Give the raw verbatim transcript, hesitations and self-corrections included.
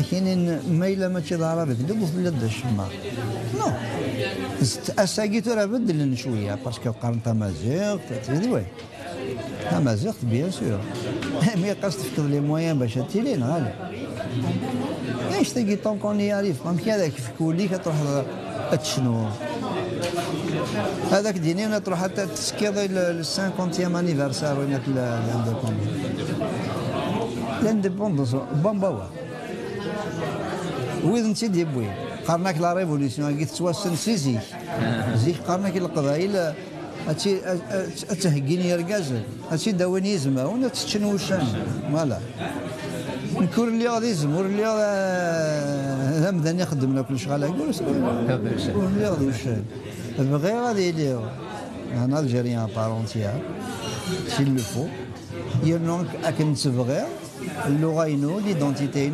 Kinin ma yella mačči d aɛrabi, d bu tella d acemma. Non. Ass-agi tura beddlen cwiya, parce que qqaren tamaziɣt, anyway. Tamaziɣt, bien sûr. Mais ɣas tefkeḍ les moyens bac ad tili, neɣ ala. Annect-agi, tant qu'on y arrive, amek ara k-yefk wul-ik ad truḥeḍ ad tecnuḍ? Ad ak-d-inin ad truḥeḍ ad tettekkiḍ i le, le cinquantième anniversaire n l'indépendance. L'indépendance, bon, bah, ouais. Wid n tt-id-yewwin, qqaren-ak la révolution-agi tettwassen si zik. Zik qqaren-ak leqbayel ad tt-, ad, ad, ad tt-heggin yergazen, ad tt-id-awin yizmawen, ad tt-ččen wuccanen. Voilà. Nekk ur lliɣ d izem, ur lliɣ d, d amdan ixeddmen akk lecɣal-agi, ur, ur lliɣ d wuccan. Bɣiɣ ad iliɣ un Algérien à part entière, s'il le faut. Yernu akken tt-bɣiɣ, lluɣa-inu, l'identité